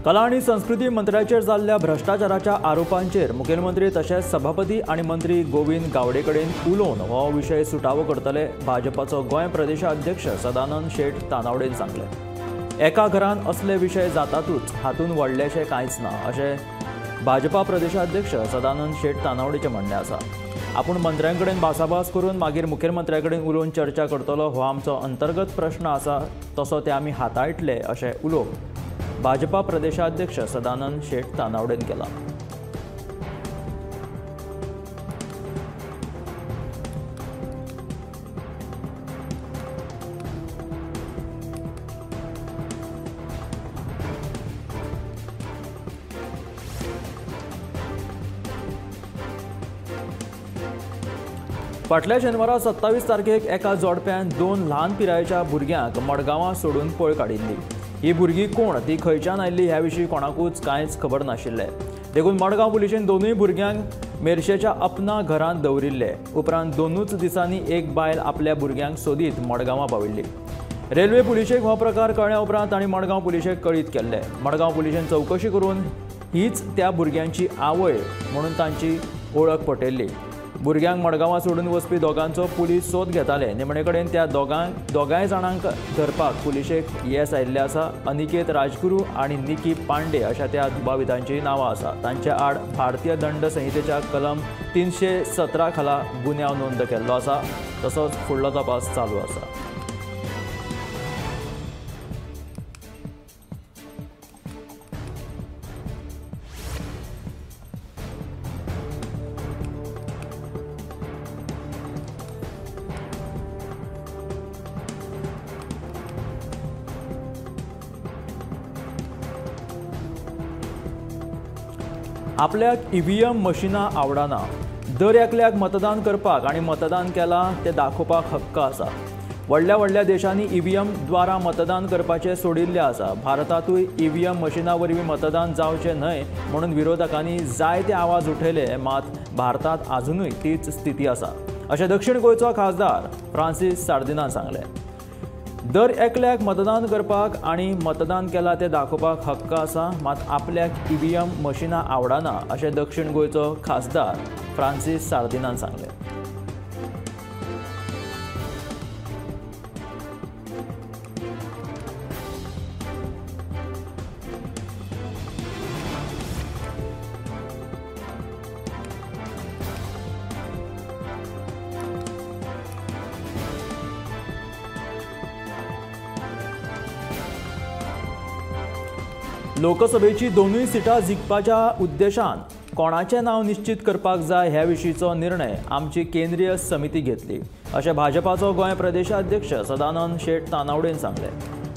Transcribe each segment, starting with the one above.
कला आनी संस्कृती मंत्र्याचेर जाल्ल्या भ्रश्टाचाराच्या आरोपांचेर मुखेलमंत्री तशेंच सभापती आनी मंत्री गोविंद गावडे कडेन उलोवन हो विशय सुटावो करतले भाजपाचो गोंय प्रदेशाध्यक्ष सदानंद शेट तानावडेन सांगलें। एका घरान असले विशय जातातूच, हातूंत व्हडलेशें कांयच ना अशें भाजपा प्रदेशाध्यक्ष सदानंद शेट तानावडेचें म्हणणें आसा। आपूण मंत्र्यां कडेन भासाभास करून मागीर मुखेलमंत्र्या कडेन उलोवन चर्चा करतलो हो आमचो अंतर्गत प्रश्न आसा, तसो ते आमी हाताळटले अशें उलोवप भाजपा प्रदेशाध्यक्ष सदानंद शेट तानावडेन केला। फाटल्या शेनवारा 27 तारखेक एका जोडप्यान 2 ल्हान पिरायेच्या भुरग्यांक मडगांवां सोडून पळ काडिल्ली। ही भुरगीं कोण, ती खंयच्यान आयिल्ली ह्या विशीं कोणाकूच कांयच खबर नाशिल्लें। देखून मडगांव पुलिशेन दोनूय भुरग्यांक मेरशेच्या अपना घरांत दवरिल्ले। उपरांत 2 दिसांनी एक बायल आपल्या भुरग्यांक सोदीत मडगांवां पाविल्ली। रेल्वे पुलिशेक हो प्रकार कळ्ळ्या उपरांत तांणी मडगांव पुलिशेक कळीत केल्लें। मडगांव पुलिशेन चवकशी करून हीच त्या भुरग्यांची आवय म्हणून तांची वळख पटयल्ली। भुरग्यांक मडगांवां सोडून वचपी दोगांचो पुलीस सोद घेताले। निमणे कडेन त्या दोगांय जाणांक धरपाक पुलिशेक येस आयिल्लें आसा। अनिकेत राजगुरू आनी निकी पांडे अशा त्या दुबावितांची नांवां आसा। तांच्या आड भारतीय दंड संहितेच्या कलम 317 खाला गुन्यांव नोंद केल्लो आसा। तसोच फुडलो तपास चालू आसा। आपल्याक ईव्हीएम मशिनां आवडना, दर एकल्याक मतदान करपाक आनी मतदान केलां तें दाखोवपाक हक्क आसा। व्हडल्या व्हडल्या देशांनी ईव्हीएम द्वारा मतदान करपाचें सोडिल्लें आसा। भारतांतूय ईव्हीएम मशिना वरवीं मतदान जावचें न्हय म्हणून विरोधकांनी जायते आवाज उठयले, मात भारतांत आजुनूय तीच स्थिती आसा अशें दक्षिण गोंयचो खासदार फ्रांसीस सार्दिनान सांगलें। दर एकल्याक मतदान करपाक आनी मतदान केलां तें दाखोवपाक हक्क आसा, मात आपल्याक ईव्हीएम मशिनां आवडना अशें दक्षिण गोंयचो खासदार फ्रांसीस सार्दिनान सांगलें। लोकसभेची दोनूय सिटां जिखपाच्या उद्देशान कोणाचें नांव निश्चित करपाक जाय ह्या विशींचो निर्णय आमची केंद्रीय समिती घेतली अशें भाजपाचो गोंय प्रदेशाध्यक्ष सदानंद शेट तानावडेन सांगलें।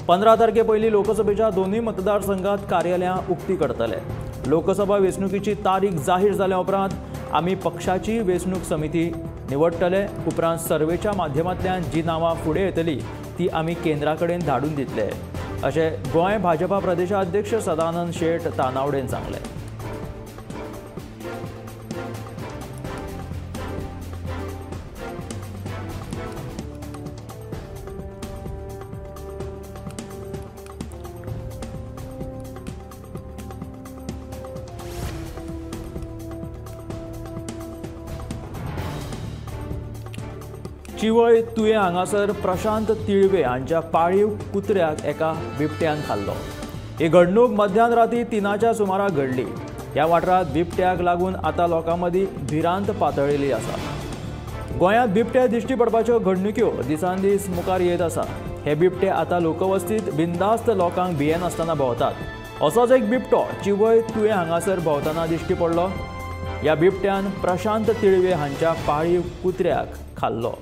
15 तारखे पयलीं लोकसभेच्या दोनूय मतदारसंघात कार्यालयां उक्ती करतले। लोकसभा वेंचणुकीची तारीख जाहीर जाल्या उपरांत आमी पक्षाची वेंचणूक समिती निवडटले। उपरांत सर्वेच्या माध्यमांतल्यान जी नांवां फुडें येतली ती आमी केंद्रा कडेन धाडून दितले अशें गोंय भाजपा प्रदेशाध्यक्ष सदानंद शेट तानावडेन सांगलें। चिवय तुयें हांगासर प्रशांत तिळवे हांच्या पाळीव कुत्र्याक एका बिबट्यान खाल्लो। ही घडणूक मध्यान राती 3च्या सुमाराक घडली। ह्या वाठारांत बिबट्याक लागून आतां लोकां मदीं भिरांत पातळिल्ली आसा। गोंयांत बिबटे दिश्टी पडपाच्यो घडणुक्यो दिसान दीस मुखार येत आसा। हे बिबटे आतां लोकवस्तींत बिंदास्त लोकांक भियेनासतना भोंवतात। असोच एक बिबटो चिवय तुयें हांगासर भोंवतना दिश्टी पडलो। ह्या बिबट्यान प्रशांत तिळवे हांच्या पाळीव कुत्र्याक खाल्लो।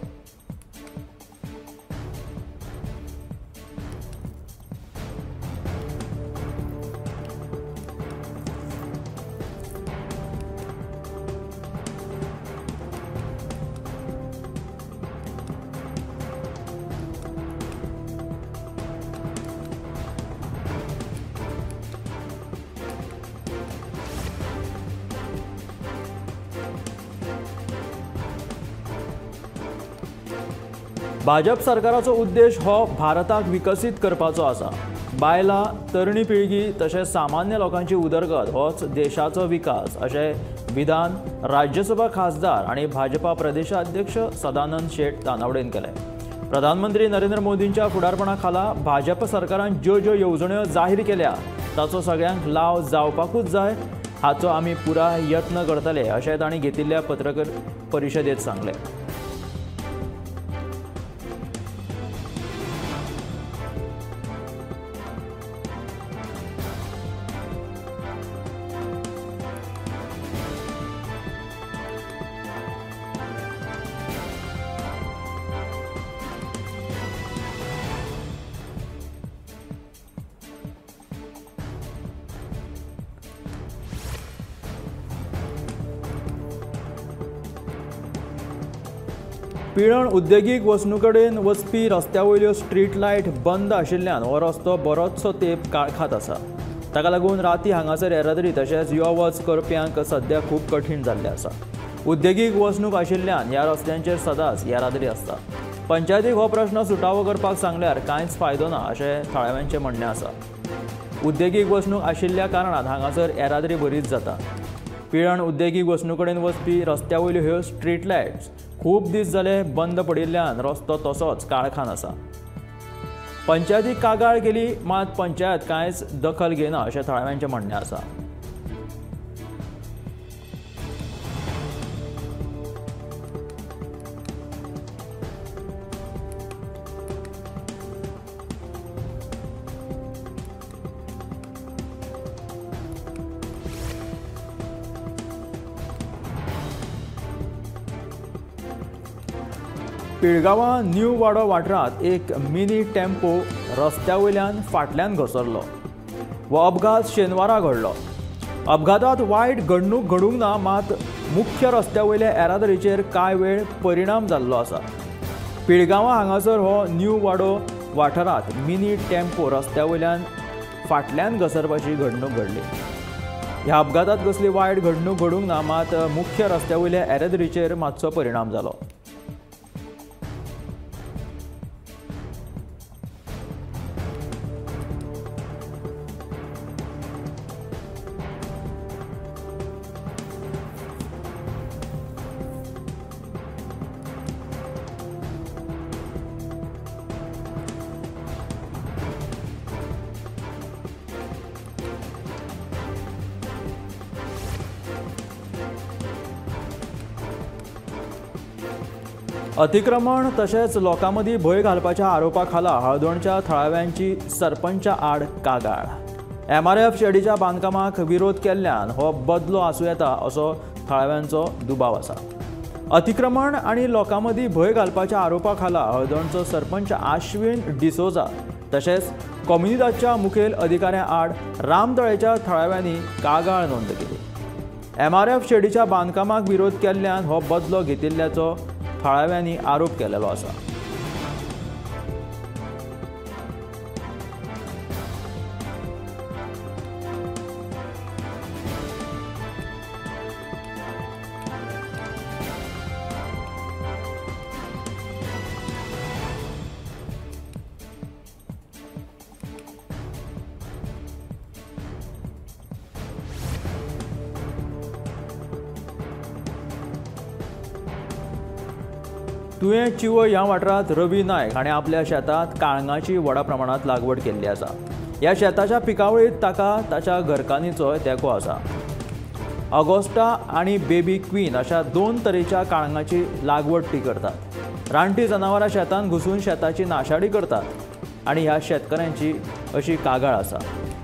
भाजप सरकाराचो उद्देश हो भारताक विकसीत करपाचो आसा। बायलां, तरणी पिळगी तशेंच सामान्य लोकांची उदरगत होच देशाचो विकास अशें विधान राज्यसभा खासदार आनी भाजपा प्रदेशाध्यक्ष सदानंद शेट तानावडेन केलें। प्रधानमंत्री नरेंद्र मोदींच्या फुडारपणा खाला भाजप सरकारान ज्यो ज्यो येवजण्यो जाहीर केल्या ताचो सगळ्यांक लाव जावपाकूच जाय हाचो आमी पुराय यत्न करतले अशें तांणी घेतिल्ल्या पत्रकार परिशदेंत सांगलें। पिळर्ण उद्देगीक वसणुकेकडेन वचपी रस्त्या वयल्यो स्ट्रीट लायट बंद आशिल्ल्यान हो रस्तो बरोचसो तेंप काळखांत आसा। ताका लागून राती हांगासर येरादारी तशेंच यो वच करप्यांक सद्या खूब कठीण जाल्लें आसा। उद्देगीक वसणूक आशिल्ल्यान ह्या रस्त्यांचेर सदांच येरादारी आसता। पंचायतीक हो प्रश्न सुटावो करपाक सांगल्यार कांयच फायदो ना अशें थळाव्यांचें म्हणणें आसा। उद्देगीक वसणूक आशिल्ल्या कारणान हांगासर येरादारी बरीच जाता। पिळर्ण उद्देगीक वसणुकेकडेन वचपी रस्त्या वयल्यो ह्यो स्ट्रीट लायट्स खूब दीस जाले बंद पडिल्ल्यान रस्तो तसोच काळखान आसा। पंचायतीक कागाळ केली मात पंचायत कांयच दखल घेना अशें थळाव्यांचें म्हणणें आसा। पिळगांवां न्यू वाडो वाठारांत एक मिनी टेम्पो रस्त्या वयल्यान फाटल्यान घसरलो। हो अपघात शेनवारा घडलो। अपघातांत वायट घडणूक घडूंक ना मात मुख्य रस्त्या वयल्या येरादारीचेर कांय वेळ परिणाम जाल्लो आसा। पिळगांवां हांगासर हो न्यू वाडो वाठारांत मिनी टेम्पो रस्त्या वयल्यान फाटल्यान घसरपाची घडणूक घडली। ह्या अपघातांत कसली वायट घडणूक घडूंक ना मात मुख्य रस्त्या वयल्या येरादारीचेर मातसो परिणाम जालो। अतिक्रमण तशेंच लोकां मदीं भंय घालपाच्या आरोपा खाला हळदोणच्या थळाव्यांची सरपंचा आड कागाळ। एमआरएफ शेडीच्या बांदकामाक विरोध केल्ल्यान हो बदलो आसूं येता असो थळाव्यांचो दुबाव आसा। अतिक्रमण आनी लोकां मदीं भंय घालपाच्या आरोपा खाला हळदोणचो सरपंच आश्विन डिसोजा तशेंच कोमुनिदादच्या मुखेल अधिकाऱ्यां आड रामतळेच्या थळाव्यांनी कागाळ नोंद केली। एमआरएफ शेडीच्या बांदकामाक विरोध केल्ल्यान हो बदलो घेतिल्ल्याचो थळाव्यांनी आरोप केलेलो आसा। तुयें चिवय ह्या वाठारांत रवी नायक हाणें आपल्या शेतांत काळंगाची व्हडा प्रमाणांत लागवड केल्ली आसा। ह्या शेताच्या पिकावळींत ताका ताच्या घरकान्नीचोय तेंको आसा। ऑगस्टा आनी बेबी क्वीन अशा दोन तरेच्या काळंगाची लागवड ती करतात। रानटी जनावरां शेतांत घुसून शेताची नाशाडी करतात आनी ह्या शेतकऱ्यांची अशी कागाळ आसा।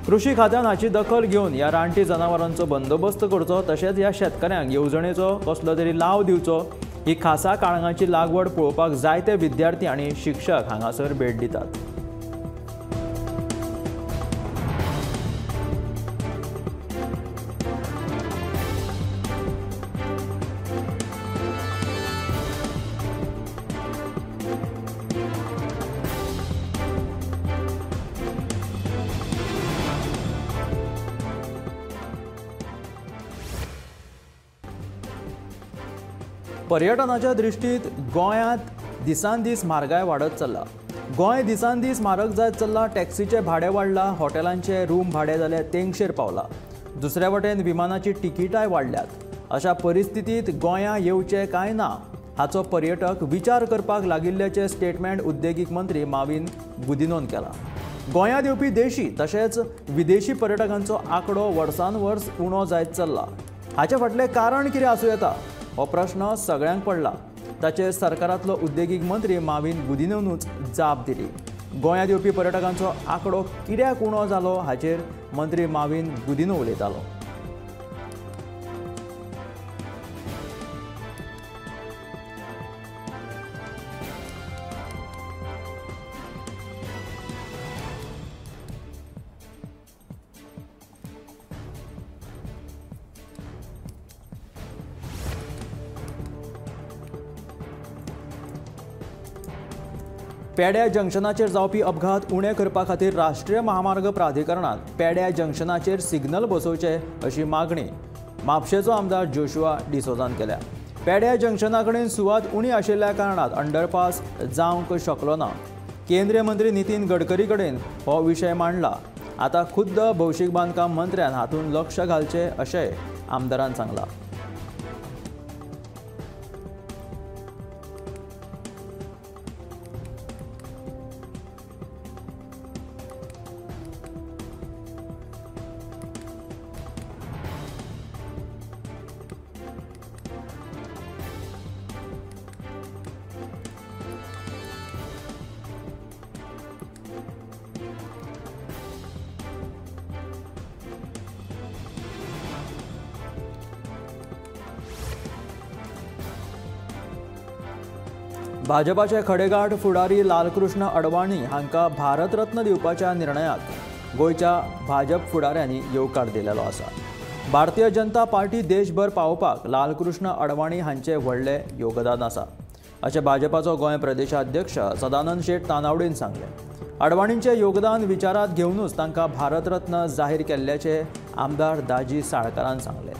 कृषी खात्यान हाची दखल घेवन ह्या रानटी जनावरांचो बंदोबस्त करचो तशेंच ह्या शेतकऱ्यांक येवजणेचो कसलो तरी लाव दिवचो। ही खासा काळंगाची लागवड पळोवपाक जायते विद्यार्थी आनी शिक्षक हांगासर भेट दितात। पर्यटनाच्या दृष्टीत गोंयांत दिसान दीस म्हारगाय वाडत चल्ला। गोंय दिसान दीस म्हारग जायत चल्लां. टॅक्सीचें भाडें वाडलां, हॉटेलांचें रूम भाडें जाल्यार तेंगशेर पावलां. दुसऱ्या वटेन विमानाची तिकीटाय वाडल्यात. अशा परिस्थितींत गोंयां येवचें काय ना हाचो पर्यटक विचार करपाक लागिल्ल्याचें स्टेटमेंट उद्देगीक मंत्री माविन गुदिन्होन केलां. गोंयांत येवपी देशी तशेंच विदेशी पर्यटकांचो आंकडो वर्सान वर्स उणो जायत चल्ला. हाचे फाटलें कारण कितें आसूं येता हो प्रश्न सगळ्यांक पडला. ताचेर सरकारांतलो उद्देगीक मंत्री माविन गुदिन्होनूच जाप दिली. गोंयांत येवपी पर्यटकांचो आंकडो कित्याक उणो जालो हाचेर मंत्री माविन गुदिन्हो उलयतालो. पेड्या जंक्शनाचेर जावपी अपघात उणे करपा खातीर राष्ट्रीय महामार्ग प्राधिकरणान पेड्या जंक्शनाचेर सिग्नल बसोवचे अशी मागणी म्हापशेचो आमदार जोशुआ डिसोजान केल्या. पेड्या जंक्शना कडेन सुवात उणी आशिल्ल्या कारणान अंडरपास जावंक शकलो ना. केंद्रीय मंत्री नितीन गडकरी कडेन हो विशय मांडला. आतां खुद्द भौशीक बांदकाम मंत्र्यान हातूंत लक्ष घालचें अशेंय आमदारान सांगलां. भाजपाचे खडेगांठ फुडारी लालकृष्ण अडवाणी हांकां भारतरत्न दिवपाच्या निर्णयाक गोंयच्या भाजप फुडाऱ्यांनी येवकार दिलेलो आसा. भारतीय जनता पार्टी देशभर पावोवपाक लालकृष्ण अडवाणी हांचें व्हडलें योगदान आसा अशें भाजपाचो गोंय प्रदेशाध्यक्ष सदानंद शेट तानावडेन सांगलें. अडवाणींचें योगदान विचारांत घेवनूच तांकां भारतरत्न जाहीर केल्ल्याचें आमदार दाजी साळकारान सांगलें.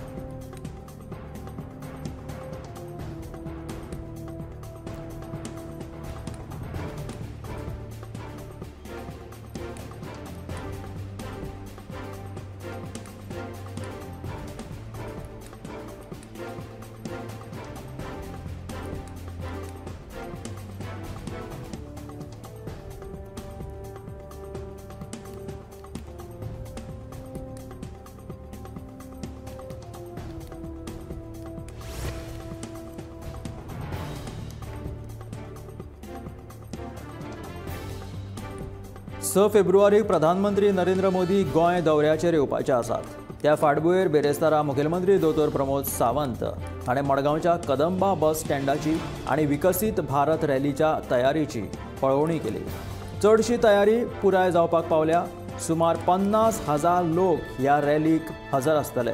स फेब्रुवारीक प्रधानमंत्री नरेंद्र मोदी गोंय दौऱ्याचेर येवपाचे आसात. त्या फाटभुंयेर बेरेस्तारा मुखेलमंत्री दोतोर प्रमोद सावंत हाणें मडगांवच्या कदंबा बस स्टँडाची आनी विकसीत भारत रॅलीच्या तयारीची पळोवणी केली. चडशी तयारी पुराय जावपाक पावल्या. सुमार 50,000 लोक ह्या रॅलीक हजर आसतले.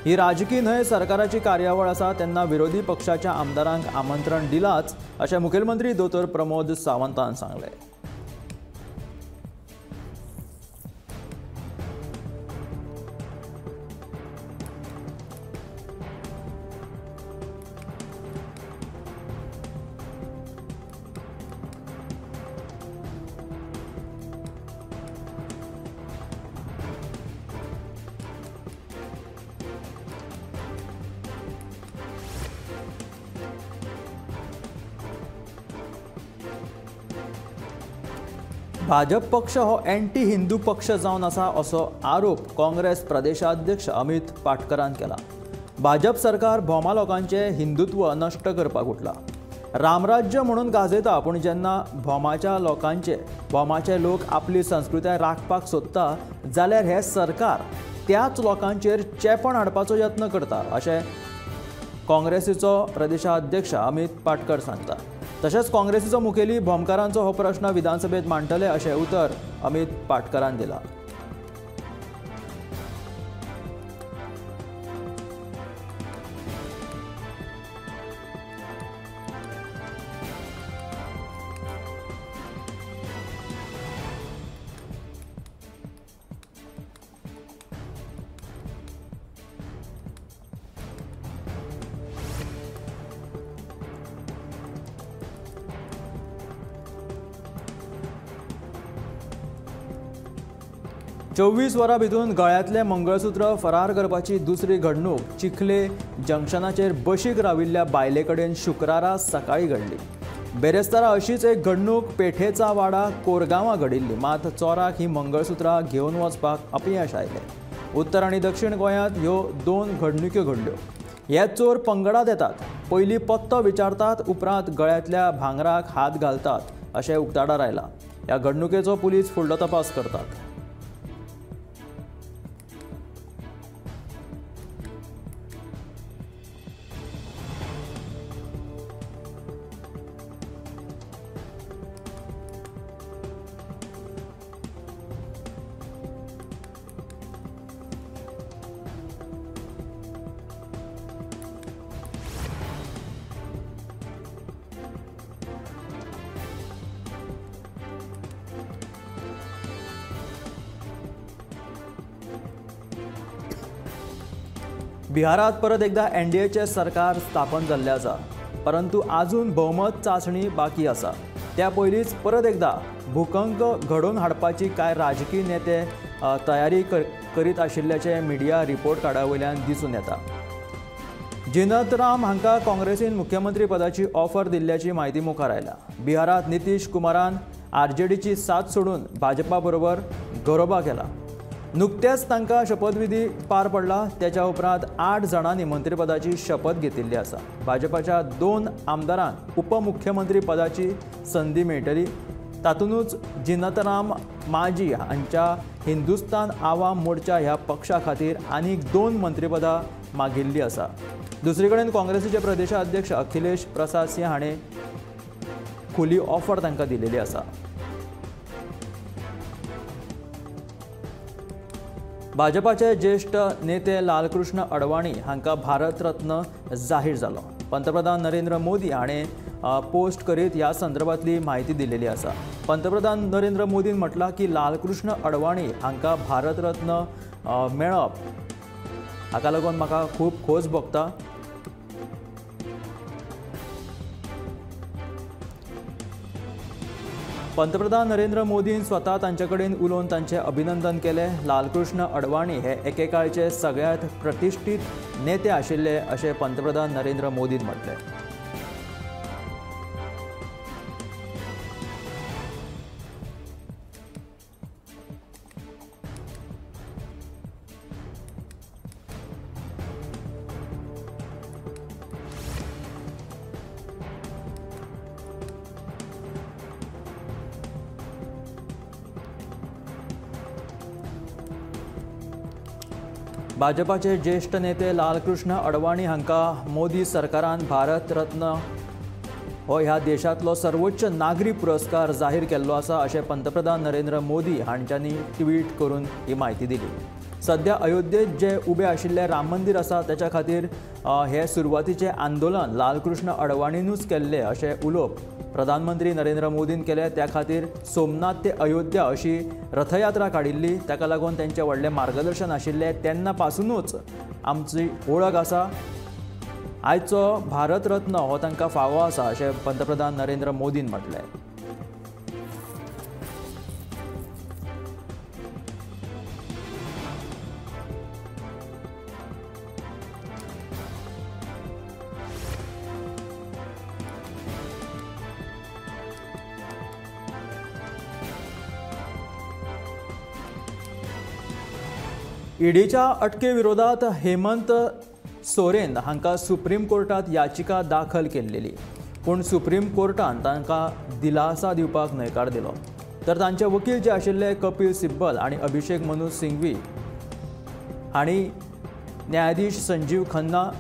ही राजकी न्हय सरकाराची कार्यावळ आसा तेन्ना विरोधी पक्षाच्या आमदारांक आमंत्रण दिलाच अशें मुखेलमंत्री दोतोर प्रमोद सावंतान सांगलें. भाजप पक्ष हो एंटी हिंदू पक्ष जावन आसा असो आरोप काँग्रेस प्रदेशाध्यक्ष अमित पाटकरान केला. भाजप सरकार भोमा लोकांचें हिंदुत्व नश्ट करपाक उठला. रामराज्य म्हणून गाजयता, पूण जेन्ना भोमाच्या लोकांचे भोमाचे लोक आपली संस्कृताय राखपाक सोदता जाल्यार हें सरकार त्याच लोकांचेर चेपण हाडपाचो यत्न करता अशें काँग्रेसीचो प्रदेशाध्यक्ष अमित पाटकर सांगता. तशेंच काँग्रेसीचो मुखेली भोमकारांचो हो प्रश्न विधानसभेत मांडटले अशें उतर अमित पाटकरान दिलां. 24 वरां भितून गळ्यांतलें मंगळसूत्र फरार करपाची दुसरी घडणूक चिखले जंक्शनाचेर बशीक राविल्ल्या बायले कडेन शुक्रारा सकाळीं घडली. बेरेस्तारा अशीच एक घडणूक पेठेचा वाडा कोरगांवां घडिल्ली. मात चोराक ही मंगळसूत्रां घेवन वचपाक अपयश आयलें. उत्तर आनी दक्षिण गोंयांत ह्यो 2 घडणुक्यो घडल्यो. हे चोर पंगडात येतात, पयलीं पत्तो विचारतात, उपरांत गळ्यांतल्या भांगराक हात घालतात अशें उक्ताडार आयलां. ह्या घडणुकेचो पुलीस फुडलो तपास करतात. बिहारात परत एकदा एनडीएचे सरकार स्थापन जाल्लें आसा, परंतु आजून भोवमत चांचणी बाकी आसा. त्या पयलींच परत एकदा भूकंप घडोवन हाडपाची कांय राजकीय नेते तयारी करीत आशिल्ल्याचें मिडिया रिपोर्ट कार्डा वयल्यान दिसून येता. जिनत राम हांकां काँग्रेसीन मुख्यमंत्री पदाची ऑफर दिल्ल्याची म्हायती मुखार आयल्या. बिहारांत नितीश कुमारान आरजेडीची साथ सोडून भाजपा बरोबर गरोबा केला. नुकतेंच तांकां शपथविधी पार पडला. त्याच्या उपरांत 8 जाणांनी मंत्रीपदाची शपथ घेतिल्ली आसा. भाजपाच्या 2 आमदारांक उपमुख्यमंत्री पदाची संदी मेळटली. तातूंतच जिनतराम माजी हांच्या हिंदुस्तान आवाम मोर्चा ह्या पक्षा खातीर आनीक 2 मंत्रीपदां मागिल्ली आसा. दुसरे कडेन काँग्रेसीचे प्रदेशाध्यक्ष अखिलेश प्रसाद सिंह हाणें खुली ऑफर तांकां दिलेली आसा. भाजपाचे ज्येष्ठ नेते लालकृष्ण अडवाणी हांकां भारत रत्न जाहीर जालो. पंतप्रधान नरेंद्र मोदी हाणें पोस्ट करीत ह्या संदर्भांतली म्हायती दिलेली आसा. पंतप्रधान नरेंद्र मोदीन म्हटलां की लालकृष्ण अडवाणी हांकां भारत रत्न मेळप हाका लागून म्हाका खूब खोस भोगता. पंतप्रधान नरेंद्र मोदीन स्वता तांचे कडेन उलोवन तांचें अभिनंदन केलें. लालकृष्ण अडवाणी हे एकेकाळचे सगळ्यांत प्रतिश्ठीत नेते आशिल्ले अशें पंतप्रधान नरेंद्र मोदीन म्हटलें. भाजपाचे ज्येष्ठ नेते लालकृष्ण अडवाणी हांकां मोदी सरकारान भारत रत्न हो ह्या देशांतलो सर्वोच्च नागरी पुरस्कार जाहीर केल्लो आसा अशें पंतप्रधान नरेंद्र मोदी हांच्यांनी ट्वीट करून ही म्हायती दिली. सध्या अयोध्येत जे उबे आशिल्लें राम मंदीर आसा त्याच्या खातीर हे सुरवातीचें आंदोलन लालकृष्ण अडवाणीनूच केल्लें अशें उलोवप प्रधानमंत्री नरेंद्र मोदीन केलें. त्या खातीर सोमनाथ ते अयोध्या अशी रथयात्रा काडिल्ली. ताका लागून तांचें व्हडलें मार्गदर्शन आशिल्लें. तेन्ना पासुनूच आमची वळख आसा. आयचो भारत रत्न हो तांकां फावो आसा अशें पंतप्रधान नरेंद्र मोदीन म्हटलें. ईडीच्या अटके विरोधात हेमंत सोरेन हांकां सुप्रीम कोर्टात याचिका दाखल केल्ली, पूण सुप्रीम कोर्टान तांकां दिलासा दिवपाक न्हयकार दिलो. तर तांचे वकील जे आशिल्ले कपिल सिब्बल आनी अभिषेक मनु सिंघवी हांणी न्यायाधीश संजीव खन्ना,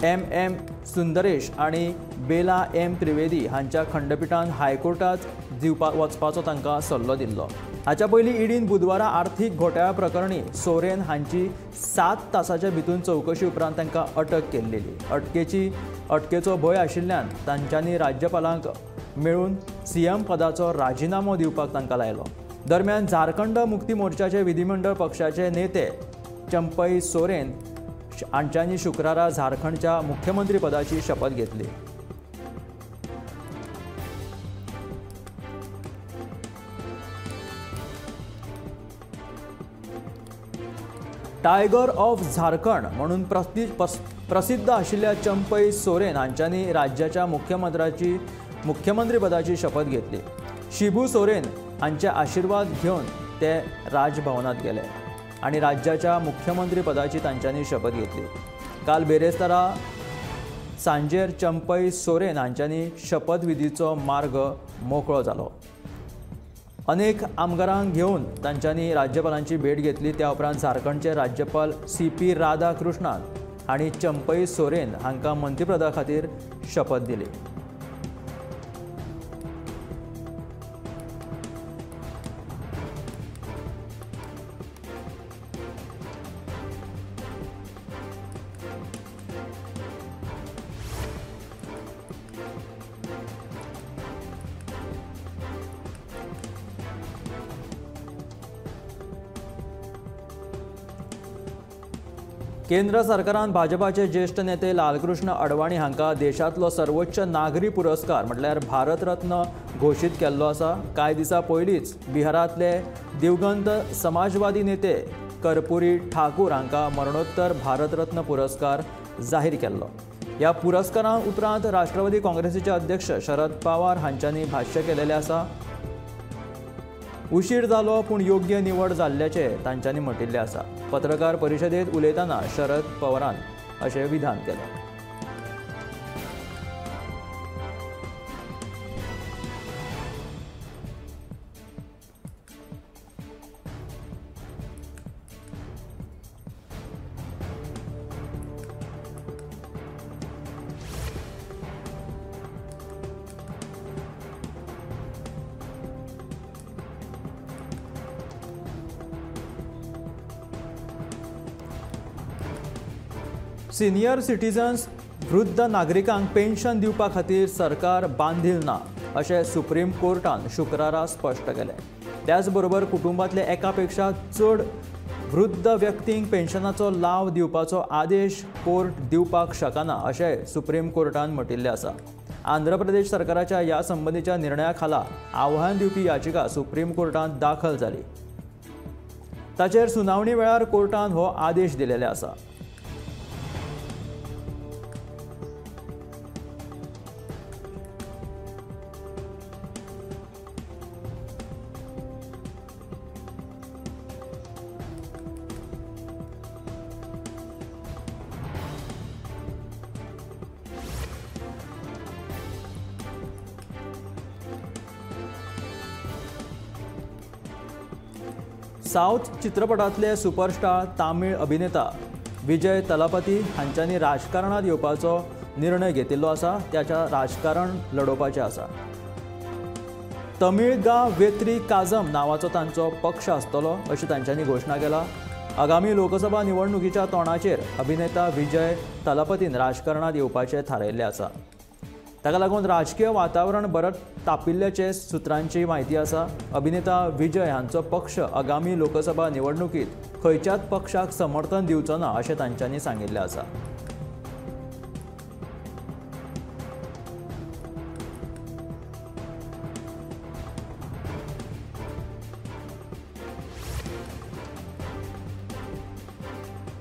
एम सुंदरेश आनी बेला एम त्रिवेदी हांच्या खंडपिठान हायकोर्टात दिवपाक वचपाचो तांकां सल्लो दिल्लो. हाच्या पयलीं ईडीन बुधवारा आर्थीक घोटाळ्या प्रकरणी सोरेन हांची 7 तासाच्या भितून चवकशी उपरांत तांकां अटक केल्ली. अटकेचो भंय आशिल्ल्यान तांच्यांनी राज्यपालांक मेळून सीएम पदाचो राजिनामो दिवपाक तांकां लायलो. दरम्यान झारखंड मुक्ती मोर्चाचे विधिमंडळ पक्षाचे नेते चंपई सोरेन हांच्यांनी शुक्रारा झारखंडच्या मुख्यमंत्री पदाची शपथ घेतली. टायगर ऑफ झारखंड म्हणून प्रसिद्ध आशिल्ल्या चंपई सोरेन हांच्यांनी राज्याच्या मुख्यमंत्रीपदाची शपथ घेतली। शिबू सोरेन हांचे आशीर्वाद घेवन ते राजभवनात गेले आनी राज्याच्या मुख्यमंत्रीपदाची तांच्यांनी शपथ घेतली। काल बेरेस्तारा सांजेर चंपई सोरेन हांच्यांनी शपथविधीचो मार्ग मोकळो जालो। अनेक आमदारांक घेवन तांच्यांनी राज्यपालांची भेट घेतली। त्या उपरांत झारखंडचे राज्यपाल सी.पी. राधाकृष्णन हांणी चंपई सोरेन हांकां मंत्रीपदा खातीर शपथ दिली। केंद्र सरकारान भाजपाचे ज्येष्ठ नेते लालकृष्ण अडवाणी हांकां देशांतलो सर्वोच्च नागरी पुरस्कार म्हटल्यार भारतरत्न घोशीत केल्लो आसा। कांय दिसां पयलींच बिहारांतले दिवंगत समाजवादी नेते कर्पुरी ठाकूर हांकां मरणोत्तर भारतरत्न पुरस्कार जाहीर केल्लो। ह्या पुरस्कारा उपरांत राष्ट्रवादी काँग्रेसीचे अध्यक्ष शरद पवार हांच्यांनी भाष्य केलेलें आसा। उशीर जालो पूण योग्य निवड जाल्ल्याचें तांच्यांनी म्हटिल्लें आसा। पत्रकार परिशदेंत उलयतना शरद पवारान अशें विधान केलें। सिनियर सिटीजन्स वृद्ध नागरिकांक पेन्शन दिवपा खातीर सरकार बांधील ना अशें सुप्रीम कोर्टान शुक्रारा स्पश्ट केलें। त्याच बरोबर कुटुंबांतले एका पेक्षा चड वृद्ध व्यक्तींक पेन्शनाचो लाव दिवपाचो आदेश कोर्ट दिवपाक शकना अशें सुप्रीम कोर्टान म्हटिल्लें आसा। आंध्र प्रदेश सरकाराच्या ह्या संबंदीच्या निर्णया खाला आव्हान दिवपी याचिका सुप्रीम कोर्टांत दाखल जाली। ताचेर सुनावणी वेळार कोर्टान हो आदेश दिलेले आसा। साऊथ चित्रपटांतले सुपरस्टार तामीळ अभिनेता विजय तलापती हांच्यांनी राजकारणात येवपाचो निर्णय घेतिल्लो आसा। त्याच्या राजकारण लडोवपाचें आसा। तमिळगा वेत्री काजम नांवाचो तांचो पक्ष आसतलो अशी तांच्यांनी घोशणा केला। आगामी लोकसभा निवडणुकीच्या तोंडाचेर अभिनेता विजय तलापतीन राजकारणात येवपाचें थारायिल्लें आसा। ताका लागून राजकीय वातावरण बरंच तापिल्ल्याचें सुत्रांची म्हायती आसा। अभिनेता विजय हांचो पक्ष आगामी लोकसभा निवडणुकीत खंयच्याच पक्षाक समर्थन दिवचो ना अशें तांच्यांनी सांगिल्लें आसा।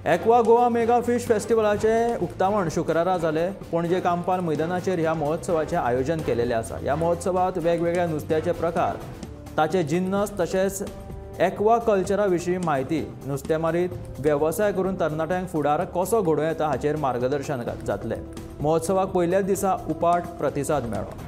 एक्वा गोवा मेगा फिश फेस्टिवलाचें उक्तावण शुक्रारा जालें। पणजे कांपाल मैदानाचेर ह्या महोत्सवाचें आयोजन केलेलें आसा। ह्या महोत्सवात वेगवेगळ्या नुस्त्याचे प्रकार, ताचे जिन्नस तशेंच एक्वा कल्चरा विशीं म्हायती, नुस्तेमारीत वेवसाय करून तरणाट्यांक फुडार कसो घडोवं येता हाचेर मार्गदर्शन जातलें। महोत्सवाक पयल्याच दिसा उपाट प्रतिसाद मेळ्ळो।